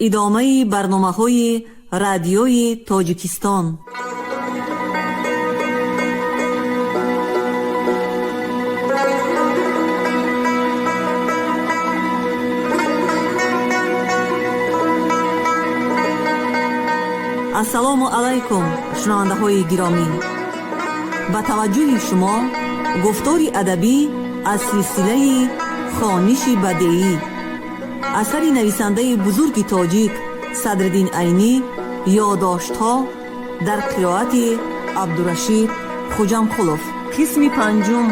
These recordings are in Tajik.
Идомаи барномаҳои Радиои Тоҷикистон. Ассалому алайкум, шунавандаҳои гиромӣ! Ба таваҷҷӯҳи шумо гуфтори адабӣ аз силсилаи «Хониши бадеӣ», асари нависандаи бузурги тоҷик Садриддин Айнӣ, «Ёдоштҳо», дар қироати Абдурашид Хуҷамқулов, қисми панҷум,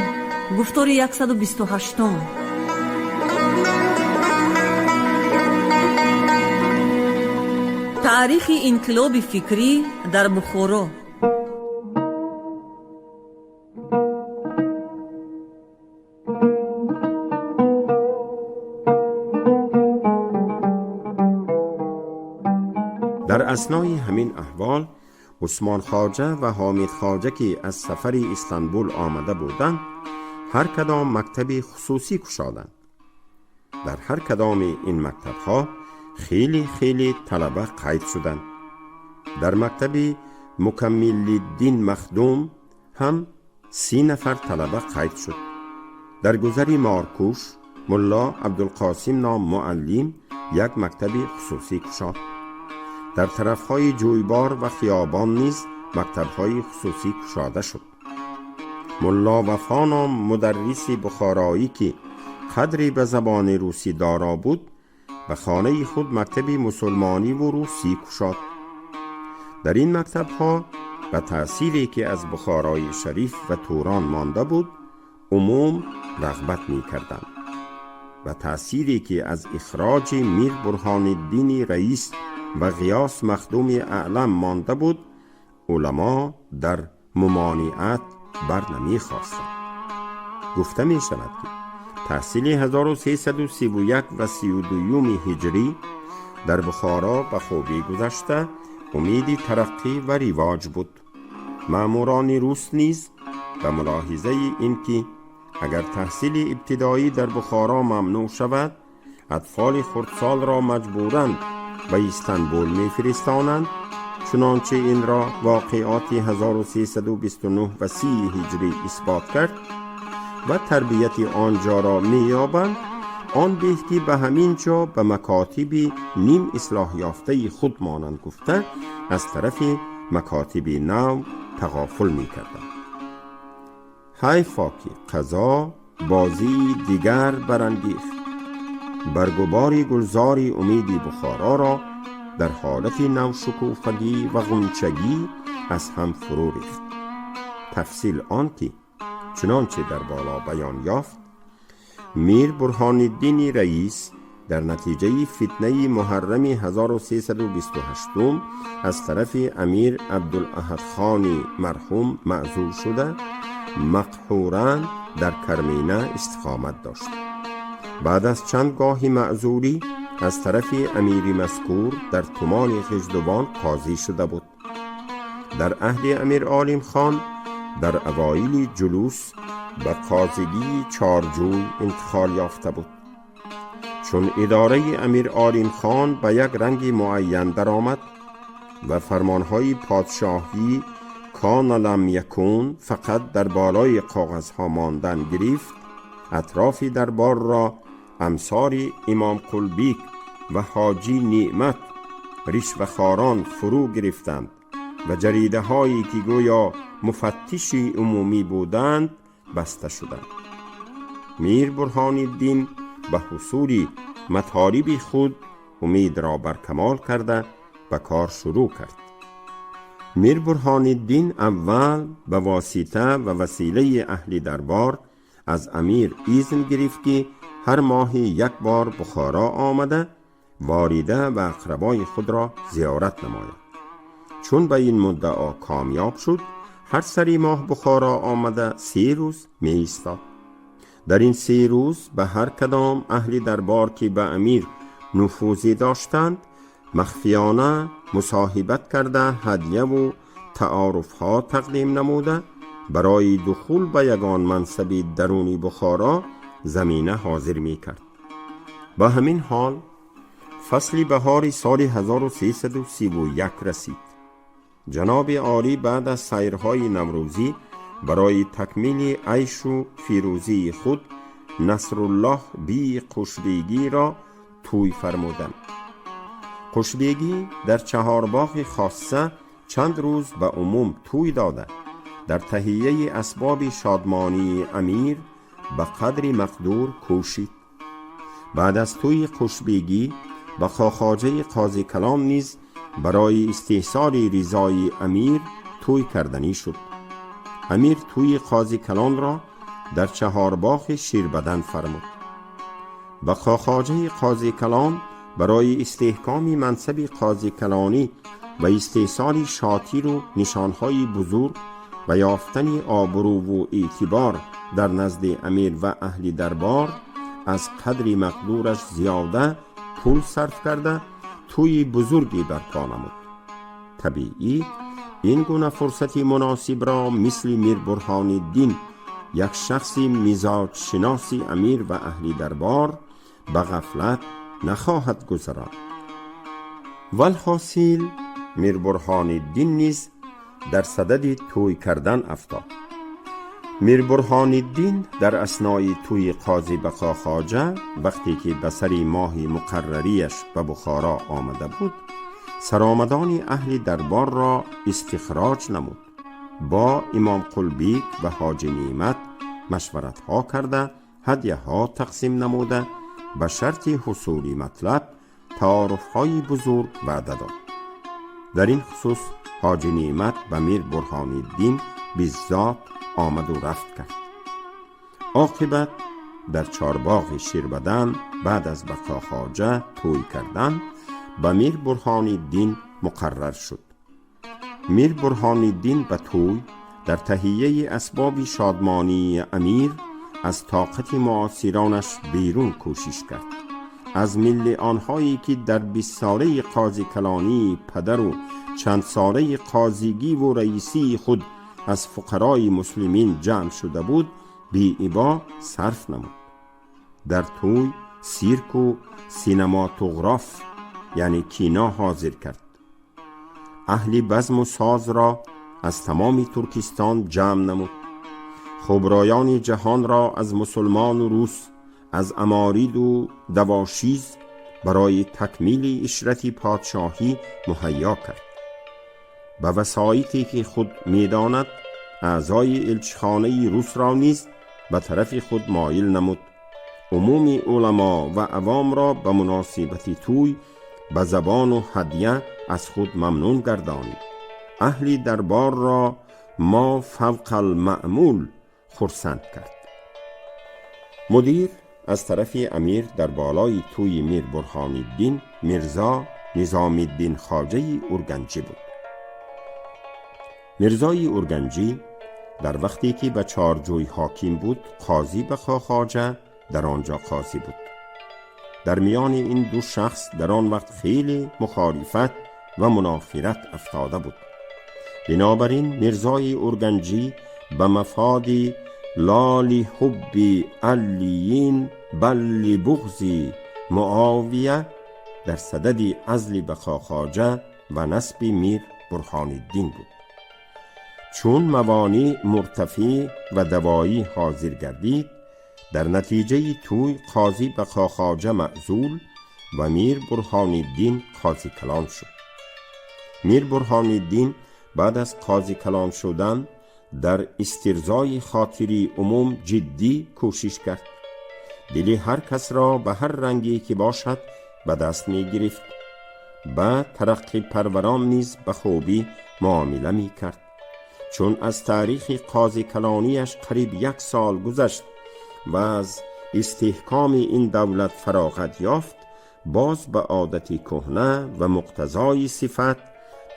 гуфтори 128-ум. Таърихи инқилоби фикрӣ дар Бухоро. Дар аснои ҳамин аҳвол Усмон Хоҷа ва Ҳомид Хоҷа, ки аз сафари Истанбул омада буданд, ҳар кадом мактаби хусусӣ кушоданд. Дар ҳар кадоми ин мактабҳо хеле хеле талаба қайд шуданд. Дар мактаби Мукаммилиддин Махдум ҳам 30 нафар талаба қайд шуд. Дар гузари Моркуш Мулло Абдулқосим ном муаллим як мактаби хусусӣ кушод. Дар тарафҳои Ҷӯйбор ва хиёбон низ мактабҳои хусусӣ кушода шуд. Мулло Вафо ном мударриси бухороӣ, ки қадре ба забони русӣ доро буд, ба хонаи худ мактаби мусулмониву русӣ кушод. Дар ин мактабҳо ба таъсире, ки аз Бухорои Шариф ва Турон монда буд, умум рағбат мекарданд ва таъсире, ки аз ихроҷи Мир Бурҳониддини Раис ва Ғиёс Махдуми Аълам монда буд, уламо дар мумониат бар намехостанд. Гуфта мешавад, ки таҳсили 1331 ва 32 ҳиҷрӣ дар Бухоро ба хубӣ гузашта, умиди тараққӣ ва ривоҷ буд. Маъмурони рус низ ба мулоҳизаи ин ки агар таҳсили ибтидоӣ дар Бухоро мамнӯъ шавад, атфоли хурдсолро маҷбуран ба Истанбул мефиристонанд, чунончи инро воқеоти 1329 ва 30 ҳиҷрӣ исбот кард, ва тарбияти он ҷоро меёбанд, он беҳ ки ба ҳамин ҷо ба макотиби ним ислоҳёфтаи худ монанд гуфта, аз тарафи макотиби нав тағофул мекарданд. Ҳайфо ки қазо бозии дигар барангехт, баргубори гулзори умиди Бухороро дар ҳолати навшукуфагӣ ва ғунчагӣ аз ҳам фурӯ рехт. Тафсил он ки чунонче дар боло баён ёфт, Мир Бурҳониддини Раис дар натиҷаи фитнаи муҳаррами 1328 аз тарафи Амир Абдулаҳадхони марҳум маъзул шуда, мақҳуран дар Кармина истиқомат дошт. Баъд аз чанд гоҳи маъзулӣ аз тарафи амири мазкур дар тумони Ғиждувон қозӣ шуда буд. Дар аҳди Амир Олимхон дар авоили ҷулус ба қозигии Чорҷӯй интиқол ёфта буд. Чун идораи Амир Олимхон ба як ранги муайян даромад ва фармонҳои подшоҳӣ кона лам якун фақат дар болои коғазҳо мондан гирифт, атрофи дарборро амсори Имом Қулбик ва Ҳоҷӣ Неъмат ришвахорон фурӯ гирифтанд ва ҷаридаҳое, ки гӯё муфаттиши умумӣ буданд, баста шуданд. Мир Бурҳониддин ба ҳусули матолиби худ умедро бар камол карда, ба кор шурӯъ кард. Мир Бурҳониддин аввал ба восита ва василаи аҳли дарбор аз амир изн гирифт, ки ҳар моҳи як бор Бухоро омада, ворида ва ақрабои худро зиёрат намояд. Чун ба ин муддао комёб шуд, ҳар сари моҳ Бухоро омада, 3 рӯз меистод. Дар ин 3 рӯз ба ҳар кадом аҳли дарбор, ки ба амир нуфузе доштанд, махфиёна мусоҳибат карда, ҳадьяву таоруфҳо тақдим намуда, барои духул ба ягон мансаби даруни Бухоро замина ҳозир мекард. Ба ҳамин ҳол Фасли баҳори соли 1331 расид. Ҷаноби олӣ баъд аз сайрҳои наврӯзӣ барои такмили айшу фирӯзии худ Насруллоҳ бии Қушбегиро тӯй фармуданд. Қушбегӣ дар Чаҳорбоғи хосса чанд рӯз ба умум тӯй дода, дар таҳияи асбоби шодмонии амир ба қадри мақдур кӯшид. Баъд аз тӯйи Қушбегӣ Бақо Хоҷаи Қозикалон низ барои истеҳсоли ризои амир тӯй карданӣ шуд. Амир тӯйи Қозикалонро дар Чаҳорбоғи Ширбадан фармуд. Бақо Хоҷаи Қозикалон барои истеҳкоми мансаби қозикалонӣ ва истеҳсоли шотиру нишонҳои бузург ва ёфтани обрӯву эътибор дар назди амир ва аҳли дарбор аз қадри мақдураш зиёда пул сарф карда, тӯйи бузурге барпо намуд. Табиӣ, ин гуна фурсати муносибро мисли Мир Бурҳониддин, як шахси мизоҷшиноси амир ва аҳли дарбор, ба ғафлат нахоҳад гузаронд. Валҳосил, Мир Бурҳониддин низ дар садади тӯй кардан афтод. Мир Бурҳониддин дар аснои тӯйи Қози Бақо Хоҷа, вақте ки ба сари моҳи муқаррариаш ба Бухоро омада буд, саромадони аҳли дарборро истихроҷ намуд, бо Имом Қулбик ва Ҳоҷи Неъмат машваратҳо карда, ҳадяҳо тақсим намуда, ба шарти ҳусули матлаб таоруфҳои бузург ваъда дод. Дар ин хусус Ҳоҷи Неъмат ба Мир Бурҳониддин биззот омаду рафт кард. Оқибат, дар Чорбоғи Ширбадан баъд аз Бақо Хоҷа тӯй кардан ба Мир Бурҳониддин муқаррар шуд. Мир Бурҳониддин ба тӯй дар таҳияи асбоби шодмонии амир аз тоқати муосиронаш берун кӯшиш кард. Аз милли онҳое ки дар 20-солаи қозикалонии падару чандсолаи қозигиву раисии худ аз фуқарои муслимин ҷамъ шуда буд, беибо сарф намуд. Дар тӯй сирку синематограф, яъне кино, ҳозир кард. Аҳли базму созро аз тамоми Туркистон ҷамъ намуд. Хуброёни ҷаҳонро аз мусулмону рус, аз амориду давошиз барои такмили ишрати подшоҳӣ муҳайё кард. Ба васоите ки худ медонад, аъзои элчихонаи русро низ ба тарафи худ моил намуд. Умуми уламо ва авомро ба муносибати тӯй ба забону ҳадя аз худ мамнун гардонид. Аҳли дарборро мо фавқалмаъмул хурсанд кард. Мудир аз тарафи амир дар болои тӯйи Мир Бурҳониддин Мирзо Низомиддин Хоҷаи Урганҷӣ буд. Мирзои Урганҷӣ дар вақте ки ба Чорҷӯй ҳоким буд, Қозӣ Бақо Хоҷа дар он ҷо қозӣ буд. Дар миёни ин ду шахс дар он вақт хеле мухолифат ва мунофират афтода буд. Бинобар ин Мирзои Урганҷӣ ба мафоди ла ли ҳубби аллиин бал ли буғзи Муовия дар садади азли Бақо Хоҷа ва насби Мир Бурҳониддин буд. Чун мавонеъ муртафеъ ва давоӣ ҳозир гардид, дар натиҷаи тӯй Қозӣ Бақо Хоҷа маъзул ва Мир Бурҳониддин қозикалон шуд. Мир Бурҳониддин баъд аз қозикалон шудан дар истирзои хотири умум ҷиддӣ кӯшиш кард. Дили ҳар касро ба ҳар ранге ки бошад ба даст мегирифт. Ба тараққипарварон низ ба хубӣ муомила мекард. Чун аз таърихи қозикалонияш қариб як сол гузашт ва аз истеҳкоми ин давлат фароғат ёфт, боз ба одати кӯҳна ва муқтазои сифат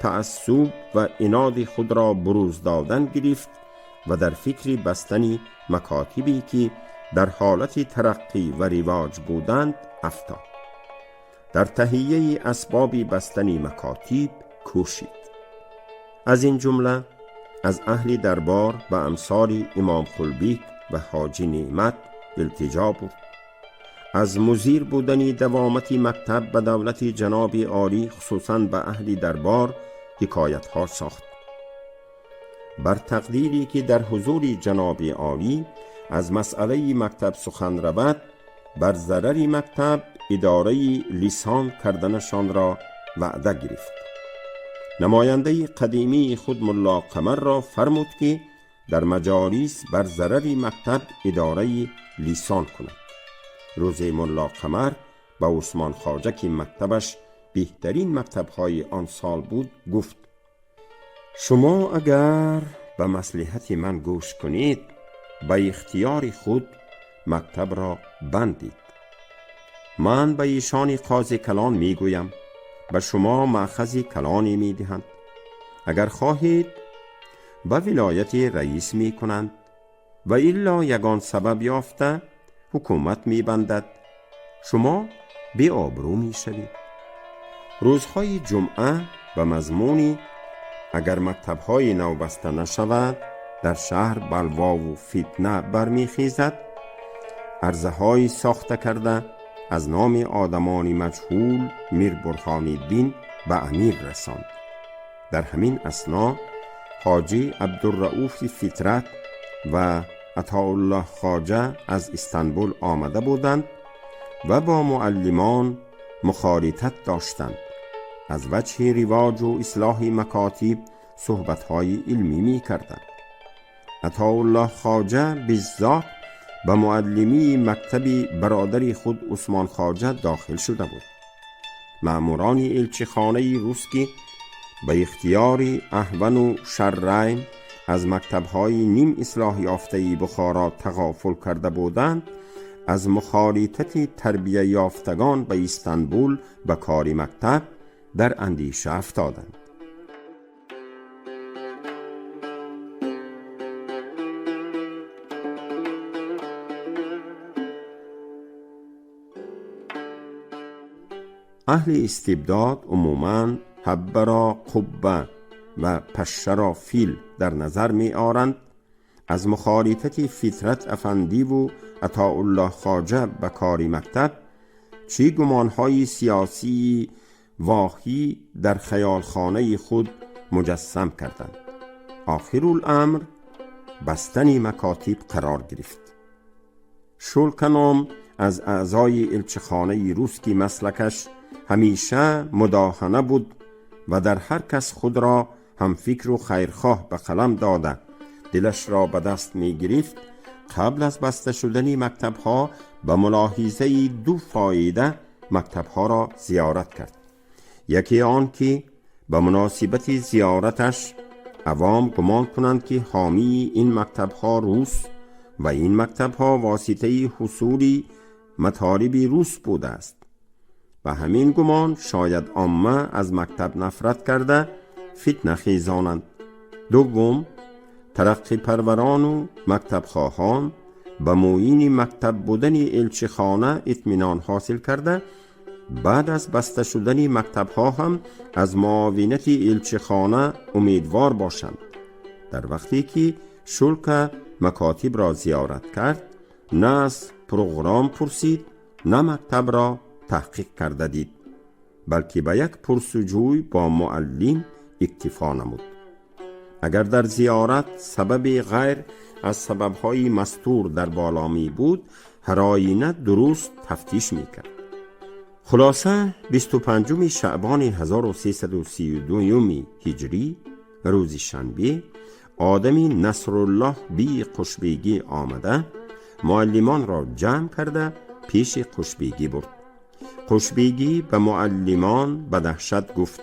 таассуб ва иноди худро бурӯз додан гирифт ва дар фикри бастани макотибе ки дар ҳолати тараққӣ ва ривоҷ буданд афтод. Дар таҳияи асбоби бастани макотиб кӯшид. Аз ин ҷумла аз аҳли дарбор ба амсоли Имом Қулбик ва Ҳоҷи Неъмат илтиҷо бурд. Аз музир будани давомати мактаб ба давлати ҷаноби олӣ, хусусан ба аҳли дарбор, ҳикоятҳо сохт. Бар тақдире ки дар ҳузури ҷаноби олӣ аз масъалаи мактаб сухан равад, бар зарари мактаб идораи лисон карданашонро ваъда гирифт. Намояндаи қадимии худ Мулло Қамарро фармуд, ки дар маҷолис бар зарари мактаб идораи лисон кунад. Рӯзе Мулло Қамар ба Усмон Хоҷа, ки мактабаш беҳтарин мактабҳои он сол буд, гуфт: шумо агар ба маслиҳати ман гӯш кунед, ба ихтиёри худ мактабро бандед. Ман ба ишони қози калон мегӯям, ба шумо маъхази калоне медиҳанд. Агар хоҳед, ба вилояти раис мекунанд ва илло ягон сабаб ёфта ҳукумат мебандад, шумо беобрӯ мешавед. Рӯзҳои ҷумъа ба мазмуни агар мактабҳои нав баста нашавад, дар шаҳр балвову фитна бармехезад, арзаҳои сохта карда аз номи одамони маҷҳул Мир Бурҳониддин ба амир расонд. Дар ҳамин асно ҳоҷӣ Абдурауфи Фитрат ва Атоуллоҳ Хоҷа аз Истанбул омада буданд ва бо муаллимон мухолитат доштанд. Аз ваҷҳи ривоҷу ислоҳи макотиб суҳбатҳои илмӣ мекарданд. Атоуллоҳ Хоҷа биззот ба муаллимии мактаби бародари худ Усмон Хоҷа дохил шуда буд. Маъмурони элчихонаи рус, ки ба ихтиёри аҳвану шаррайн аз мактабҳои ним ислоҳ ёфтаи Бухоро тағофул карда буданд, аз мухолитати тарбияёфтагон ба Истанбул ба кори мактаб дар андеша афтоданд. Аҳли истибдод умуман ҳаббаро қубба ва пашшаро фил дар назар меоранд. Аз мухолитати Фитрат афандиву Атоуллоҳ Хоҷа ба кори мактаб чӣ гумонҳои сиёсии воҳӣ дар хаёлхонаи худ муҷассам карданд. Охируламр бастани макотиб қарор гирифт. Шулканом аз аъзои элчихонаи рус, ки маслакаш ҳамеша мудоҳана буд ва дар ҳар кас худро ҳамфикру хайрхоҳ ба қалам дода дилашро ба даст мегирифт, қабл аз баста шудани мактабҳо ба мулоҳизаи ду фоида мактабҳоро зиёрат кард. Яке он ки ба муносибати зиёраташ авом гумон кунанд, ки ҳомии ин мактабҳо рус ва ин мактабҳо воситаи ҳусули матолиби рус будааст ва ҳамин гумон шояд омма аз мактаб нафрат карда фитна хезонанд. Дуввум, тараққипарварону мактабхоҳон ба муини мактаб будани элчихона итминон ҳосил карда, баъд аз баста шудани мактабҳо ҳам аз муовинати элчихона умедвор бошанд. Дар вақте ки Шулка макотибро зиёрат кард, на аз програм пурсид, на мактабро таҳқиқ карда дид, балки ба як пурсуҷӯй бо муаллим иктифо намуд. Агар дар зиёрат сабаби ғайр аз сабабҳои мастур дар боло мебуд, ҳар оина дуруст тафтиш мекард. Хулоса, 25-уми шаъбони 1332 ҳиҷрӣ, рӯзи шанбе, одами Насруллоҳ бии Қушбегӣ омада муаллимонро ҷамъ карда пеши Қушбегӣ бурд. Қушбегӣ ба муаллимон ба даҳшат гуфт: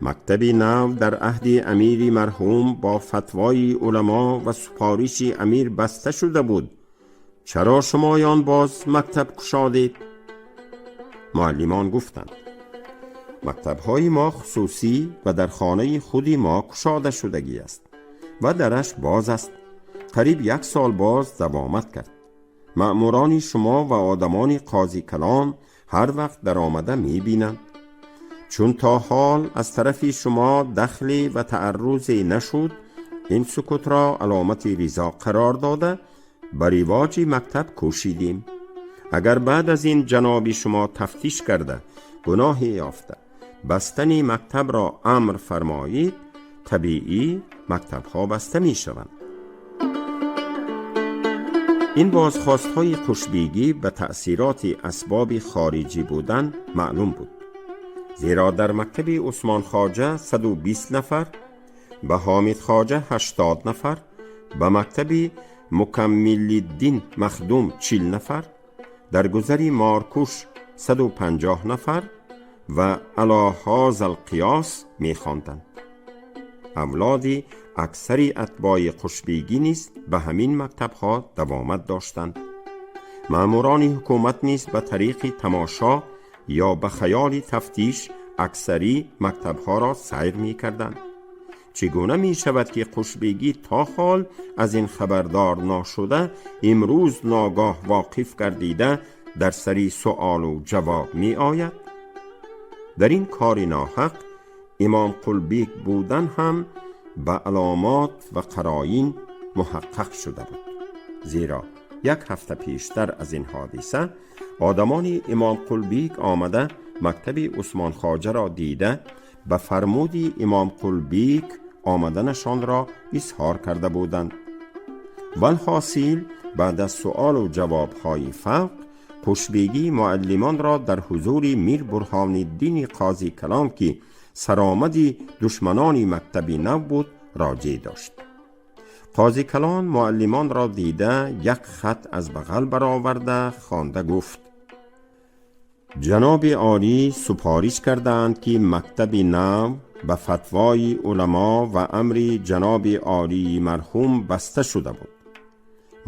мактаби нав дар аҳди амири марҳум бо фатвои уламо ва супориши амир баста шуда буд. Чаро шумоён боз мактаб кушодед? Муаллимон гуфтанд: мактабҳои мо хусусӣ ва дар хонаи худи мо кушода шудагӣ аст ва дараш боз аст. Қариб як сол боз давомат кард. Маъмурони шумо ва одамони қози калон ҳар вақт даромада мебинанд. Чун то ҳол аз тарафи шумо дахле ва тааррузе нашуд, ин сукутро аломати ризо қарор дода ба ривоҷи мактаб кӯшидем. Агар баъд аз ин ҷаноби шумо тафтиш карда, гуноҳе ёфта, бастани мактабро амр фармоед, табиӣ мактабҳо баста мешаванд. Ин бозхостҳои Қушбегӣ ба таъсироти асбоби хориҷӣ будан маълум буд. Зеро дар мактаби Усмон Хоҷа 120 нафар, ба Ҳомид Хоҷа 80 нафар, ба мактаби Мукаммилиддин Махдум 40 нафар, дар гузари Моркуш 150 нафар ва ало ҳозал қиёс мехонданд. Авлоди аксари атбои Қушбегӣ низ ба ҳамин мактабҳо давомат доштанд. Маъмурони ҳукумат низ ба тариқи тамошо ё ба хаёли тафтиш аксарӣ мактабҳоро сайр мекарданд. Чӣ гуна мешавад, ки Қушбегӣ то ҳол аз ин хабардор нашуда, имрӯз ногоҳ воқиф гардида, дар сари суолу ҷавоб меояд? Дар ин кори ноҳақ Имом Қулбек будан ҳам ба аломот ва қароин муҳаққақ шуда буд. Зеро як ҳафта пештар аз ин ҳодиса одамони Имом Қулбек омада, мактаби Усмон Хоҷаро дида, ба фармуди Имом Қулбек омаданашонро изҳор карда буданд. Валҳосил, баъд аз суолу ҷавобҳои фавқ, Қушбегӣ муаллимонро дар ҳузури Мир Бурҳониддини Қозӣ Калон, ки саромади душманони мактаби нав буд, роҷеъ дошт. Қозӣ Калон муаллимонро дида, як хат аз бағал бароварда, хонда гуфт: ҷаноби олӣ супориш кардаанд, ки мактаби нав ба фатвои уламо ва амри ҷаноби олии марҳум баста шуда буд.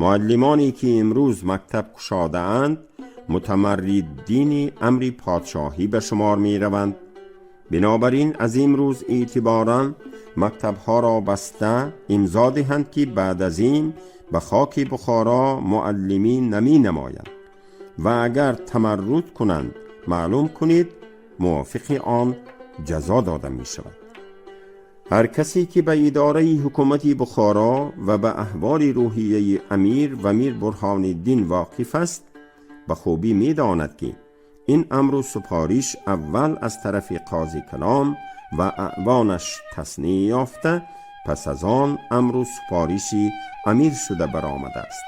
Муаллимоне ки имрӯз мактаб кушодаанд, мутамарриддини амри подшоҳӣ ба шумор мераванд. Бинобар ин аз имрӯз эътиборан мактабҳоро баста, имзо диҳанд, ки баъд аз ин ба хоки Бухоро муаллимӣ наминамоянд ва агар тамарруд кунанд, маълум кунед, мувофиқи он ҷазо дода мешавад. Ҳар касе ки ба идораи ҳукумати Бухоро ва ба аҳволи рӯҳияи амир ва Мир Бурҳониддин воқиф аст, ба хубӣ медонад, ки ин амру супориш аввал аз тарафи Қозӣ Калон ва аъвонаш таснеъ ёфта, пас аз он амру супориши амир шуда баромадааст.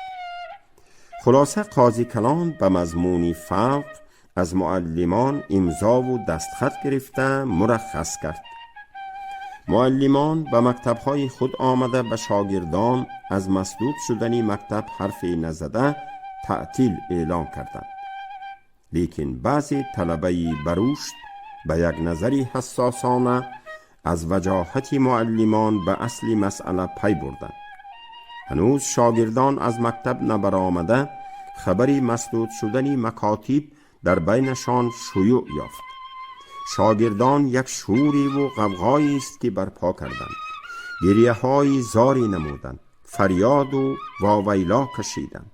Хулоса, Қозӣ Калон ба мазмуни фавқ аз муаллимон имзову дастхат гирифта, мураххас кард. Муаллимон ба мактабҳои худ омада, ба шогирдон аз масдуд шудани мактаб ҳарфе назада, таътил эълон карданд. Лекин баъзе талабаи барушд ба як назари ҳассосона аз ваҷоҳати муаллимон ба асли масъала пай бурданд. Ҳанӯз шогирдон аз мактаб набаромада, хабари масдуд шудани макотиб дар байнашон шуюъ ёфт. Шогирдон як шӯриву ғавғоест, ки барпо карданд, гирияҳои зорӣ намуданд, фарёду вовайло кашиданд.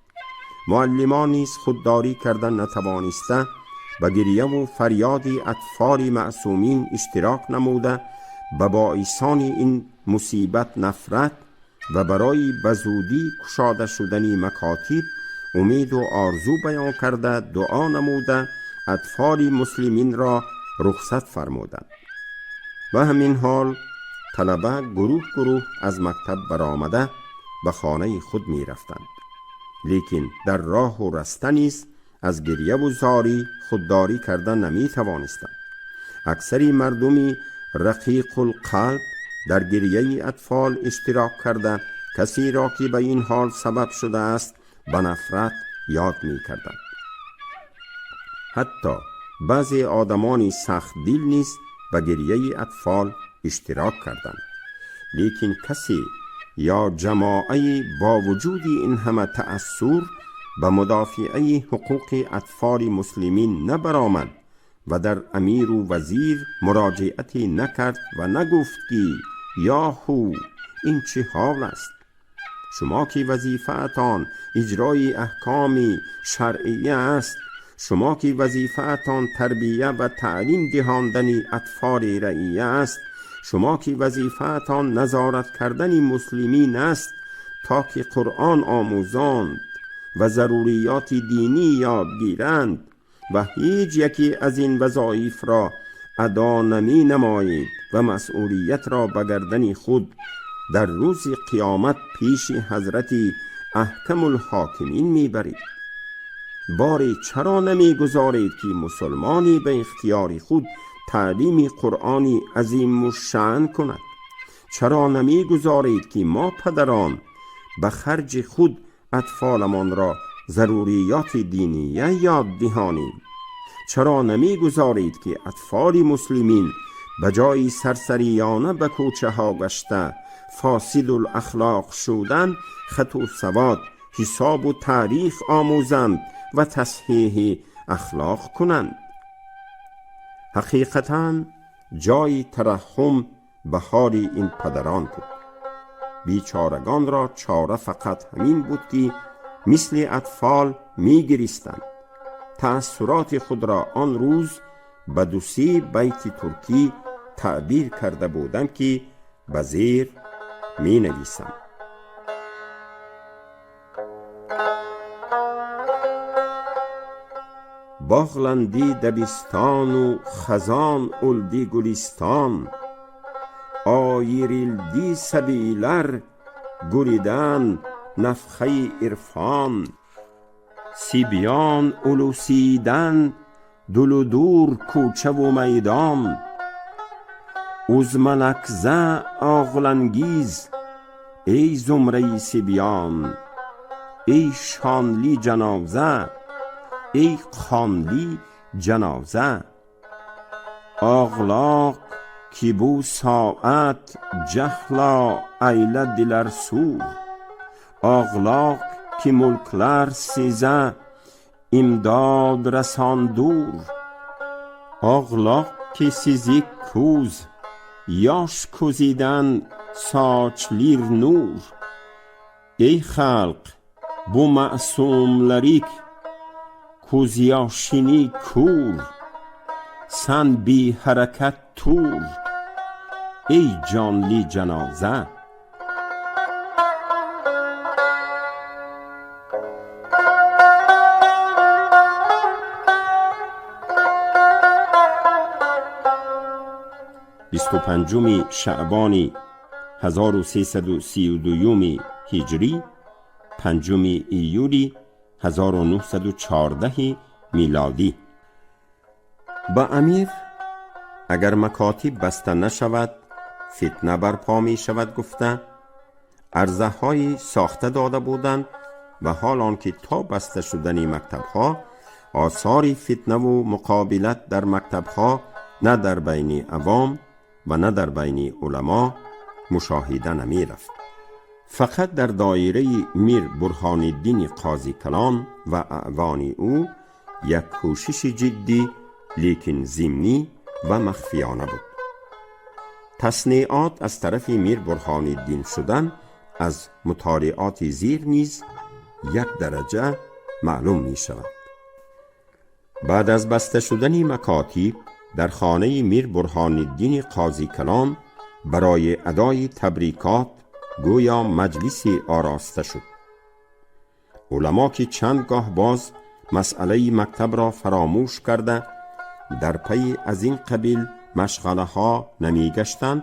Муаллимон низ худдорӣ карда натавониста, ба гирьяву фарёди атфоли маъсумин иштирок намуда, ба боисони ин мусибат нафрат ва барои ба зудӣ кушода шудани макотиб умеду орзу баён карда, дуо намуда, атфоли муслиминро рухсат фармуданд. Ба ҳамин ҳол талаба гурӯҳ гурӯҳ аз мактаб баромада, ба хонаи худ мерафтанд. Лекин дар роҳу раста низ аз гирьяву зорӣ худдорӣ карда наметавонистанд. Аксари мардуми рақиқулқалб дар гирьяи атфол иштирок карда, касеро, ки ба ин ҳол сабаб шудааст, ба нафрат ёд мекарданд. Ҳатто баъзе одамони сахтдил низ ба гирьяи атфол иштирок карданд. Лекин касе ё ҷамоае бо вуҷуди ин ҳама таассур ба мудофиаи ҳуқуқи атфоли муслимин набаромад ва дар амиру вазир муроҷиате накард ва нагуфт, ки ёҳу, ин чӣ ҳол аст? Шумо ки вазифаатон иҷрои аҳкоми шаръия аст, шумо ки вазифаатон тарбия ва таълим диҳондани атфоли раъия аст, шумо ки вазифаатон назорат кардани муслимин аст, то ки Қуръон омӯзонд و ضروریات دینی یاد گیرند و هیچ یکی از این وظایف را ادا نمی نمایید و مسئولیت را به گردن خود در روز قیامت پیش حضرت احکم الحاکمین میبرید. باری چرا نمیگذارید که مسلمانی به اختیار خود تعلیم قرآنی عظیم الشأن کند؟ چرا نمیگذارید که ما پدران به خرج خود اطفالمان را ضروریات دینیه یاد دهانیم؟ چرا نمیگذارید که اطفال مسلمین به جای سرسریانه به کوچه ها گشته فاسد الاخلاق شدن، خط و سواد، حساب و تاریخ آموزند و تصحیح اخلاق کنند؟ حقیقتا جای ترحم به حال این پدران بود. بیچارگان را چاره فقط همین بود که مثل اطفال میگریستند. تأثرات خود را آن روز به دو سه بیت ترکی تعبیر کرده بودم که به زیر می نویسم. Bağlandı Dəbistan xəzan oldu Gülistan, ayrıldı səbilər gülüdən nafxəyi irfan, Sibyan ulusidən duludur کوچه و میدان، uzmanakza ağlangiz ey zumre sibyan, ey şanlı canaza, ey qonli janoza. Og'loq ki bu soat jahlo ayladilar sur, og'loq ki mulklar siza imdod rason dur, og'loq ki sizi ko'z yosh ko'zidan sochlir nur. Ey xalq, bu ma'sumlarik ko'zyoshini ko'r, san beharakat tur, ey jonli janoza. 25 شعبان 1332 هجری، 5 ایولی 1914 میلادی. با امیر اگر مکاتب بسته نشود فتنه برپا می شود گفته عرضه های ساخته داده بودند و حال آنکه تا بسته شدن مکتب ها آثار فتنه و مقابلت در مکتب ها نه در بین عوام و نه در بین علما مشاهده نمی رفت. فقط در دایره میر برهان الدین قاضی کلان و اعوان او یک کوشش جدی لیکن ضمنی و مخفیانه بود. تصنیعات از طرف میر برهان الدین شدن از مطالعات زیر نیز یک درجه معلوم می شود. بعد از بسته شدن مکاتب در خانه میر برهان الدین قاضی کلان برای ادای تبریکات گویا مجلسی آراسته شد. علما که چند گاه باز مسئله مکتب را فراموش کرده در پی از این قبیل مشغله ها نمی گشتند،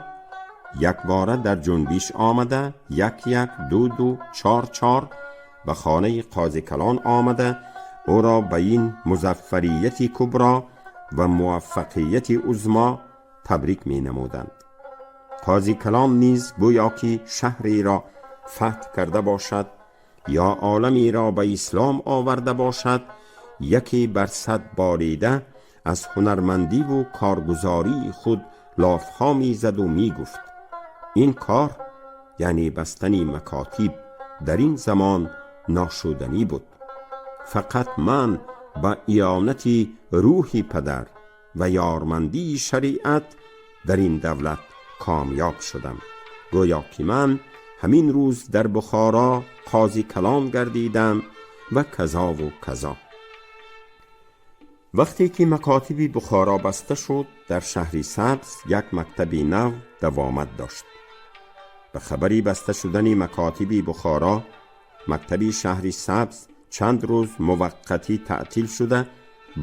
یک باره در جنبش آمده یک یک دو دو چار چار به خانه قاضی کلان آمده او را به این مظفریت کبرا و موفقیت عظما تبریک می نمودند. قاضی کلان نیز گویا که شهری را فتح کرده باشد یا عالمی را به اسلام آورده باشد، یکی بر صد باریده از هنرمندی و کارگزاری خود لافها می زد و می گفت این کار یعنی بستن مکاتب در این زمان ناشدنی بود. فقط من با اعانت روح پدر و یارمندی شریعت در این دولت کامیاب شدم. گویا که من همین روز در بخارا قاضی کلان گردیدم و کذا و کذا. وقتی که مکاتب بخارا بسته شد، در شهر سبز یک مکتب نو دوامت داشت. به خبری بسته شدن مکاتب بخارا، مکتب شهر سبز чанд рӯз муваққатӣ таътил шуда,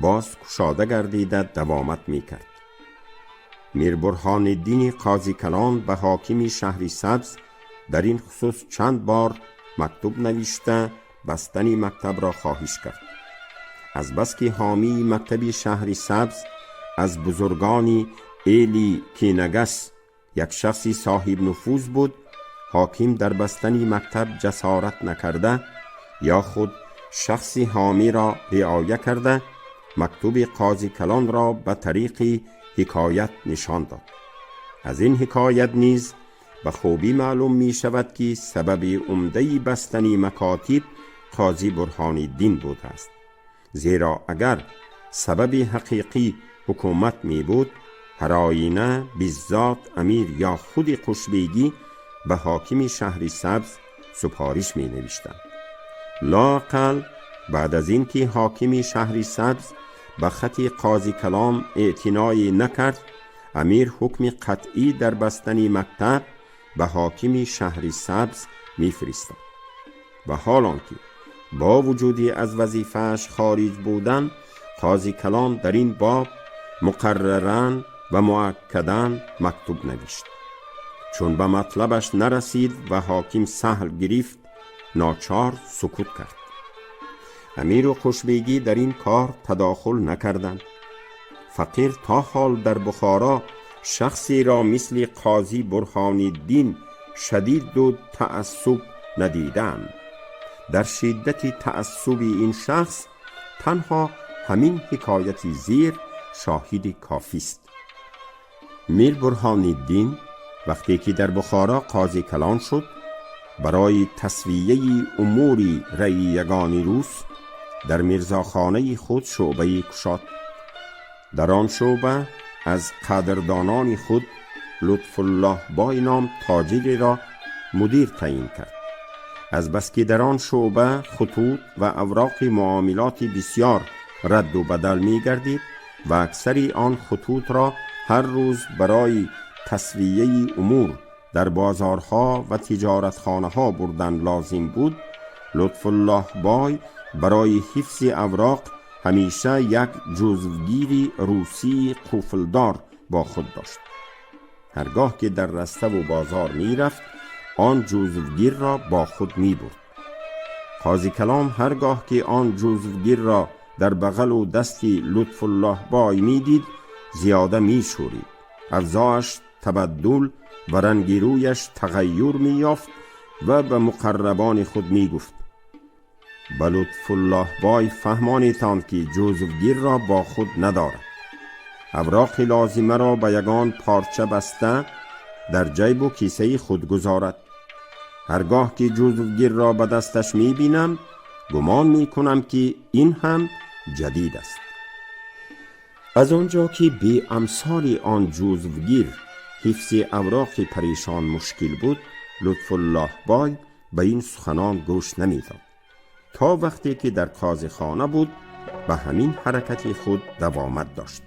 боз кушода гардида давомат мекард. Мирбурҳониддини Қозикалон ба ҳокими шаҳри Сабз дар ин хусус чанд бор мактуб навишта, бастани мактабро хоҳиш кард. Азбаски ҳомии мактаби шаҳри Сабз аз бузургони эли Кинагас як шахси соҳибнуфуз буд, ҳоким дар бастани мактаб ҷасорат накарда ё худ шахси ҳомиро риоя карда, мактуби Қозикалонро ба тариқи ҳикоят нишон дод. Аз ин ҳикоят низ ба хубӣ маълум мешавад, ки сабаби умдаи бастани макотиб Қозӣ Бурҳониддин будааст, зеро агар сабаби ҳақиқӣ ҳукумат мебуд, ҳар оина биззот амир ё худи Қушбегӣ ба ҳокими шаҳри Сабз супориш менавиштанд. Лоақал баъд аз ин ки ҳокими шаҳри Сабз ба хати Қозикалон эътиное накард, амир ҳукми қатъӣ дар бастани мактаб ба ҳокими шаҳри Сабз мефиристад. Ва ҳол он ки бо вуҷуди аз вазифааш хориҷ будан, Қозикалон дар ин боб муқарраран ва муаккадан мактуб навишт. Чун ба матлабаш нарасид ва ҳоким саҳл гирифт, ночор сукут кард. Амиру Қушбегӣ дар ин кор тадохул накарданд. Фақир то ҳол дар Бухоро шахсеро мисли Қозӣ Бурҳониддин шадиду таассуб надидаам. Дар шиддати таассуби ин шахс танҳо ҳамин ҳикояти зер шоҳиди кофист. Мир Бурҳониддин вақте ки дар Бухоро қози калон шуд, барои тасвияи умури раиягони рус дар мирзохонаи худ шӯъбае кушод. Дар он шӯъба аз қадрдонони худ Лутфуллоҳ Бой ном тоҷиреро мудир таъйин кард. Азбаски дар он шӯъба хутут ва авроқи муомилоти бисёр радду бадал мегардид ва аксари он хутутро ҳар рӯз барои тасвияи умур дар бозорҳо ва тиҷоратхонаҳо бурдан лозим буд, Лутфуллоҳ Бой барои ҳифзи авроқ ҳамеша як ҷузвгири русии қуфлдор бо худ дошт. Ҳаргоҳ ки дар раставу бозор мерафт, он ҷузвгирро бо худ мебурд. Қозикалон ҳаргоҳ ки он ҷузвгирро дар бағалу дасти Лутфуллоҳ Бой медид, зиёда мешӯрид, авзоаш табаддул ва ранги рӯяш тағайюр меёфт ва ба муқаррабони худ мегуфт: «Ба Лутфуллоҳ Бой фаҳмонитон, ки ҷузвгирро бо худ надорад, авроқи лозимаро ба ягон порча баста дар ҷайбу кисаи худ гузорад. Ҳаргоҳ ки ҷузвгирро ба дасташ мебинам, гумон мекунам, ки ин ҳам ҷадид аст». Аз он ҷо ки беамсоли он ҷузвгир ҳифзи авроқи парешон мушкил буд, Лутфуллоҳ Бой ба ин суханон гӯш намедод. То вақте ки дар қозихона буд, ба ҳамин ҳаракати худ давомат дошт.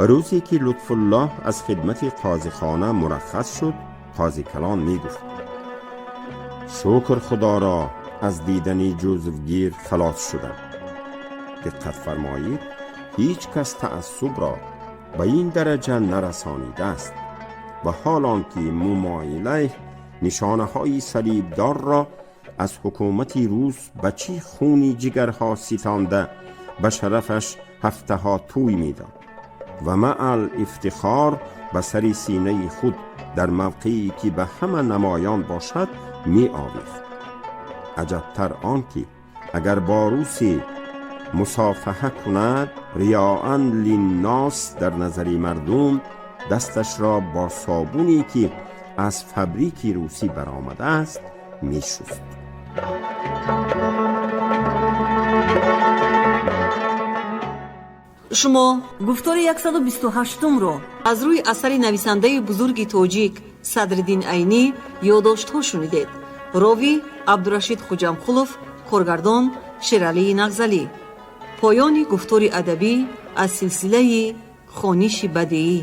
Рӯзе ки Лутфуллоҳ аз хидмати қозихона мураххас шуд, Қозикалон мегуфт: «Шукр Худоро, аз дидани ҷузвгир халос шудам». Диққат фармоед, ҳеҷ кас таассубро ба ин дараҷа нарасонидааст. Ва ҳол он ки мумоилайҳ нишонаҳои салибдорро аз ҳукумати рус ба чӣ хуни ҷигарҳо ситонда, ба шарафаш ҳафтаҳо тӯй медод ва маъал ифтихор ба сари синаи худ дар мавқее ки ба ҳама намоён бошад меовехт. Аҷабтар он ки агар бо русе мусофаҳа кунад, риёан линнос, дар назари мардум дасташро бо собуне ки аз фабрики русӣ баромадааст мешуст. Шумо гуфтори 128-умро аз рӯи асари нависандаи бузурги тоҷик Садриддин Айнӣ «Ёдоштҳо» шунидед. Ровӣ Абдурашид Хуҷамқулов, коргардон Шералии Нағзалӣ. Поёни гуфтори адабӣ аз силсилаи хониши бадеӣ.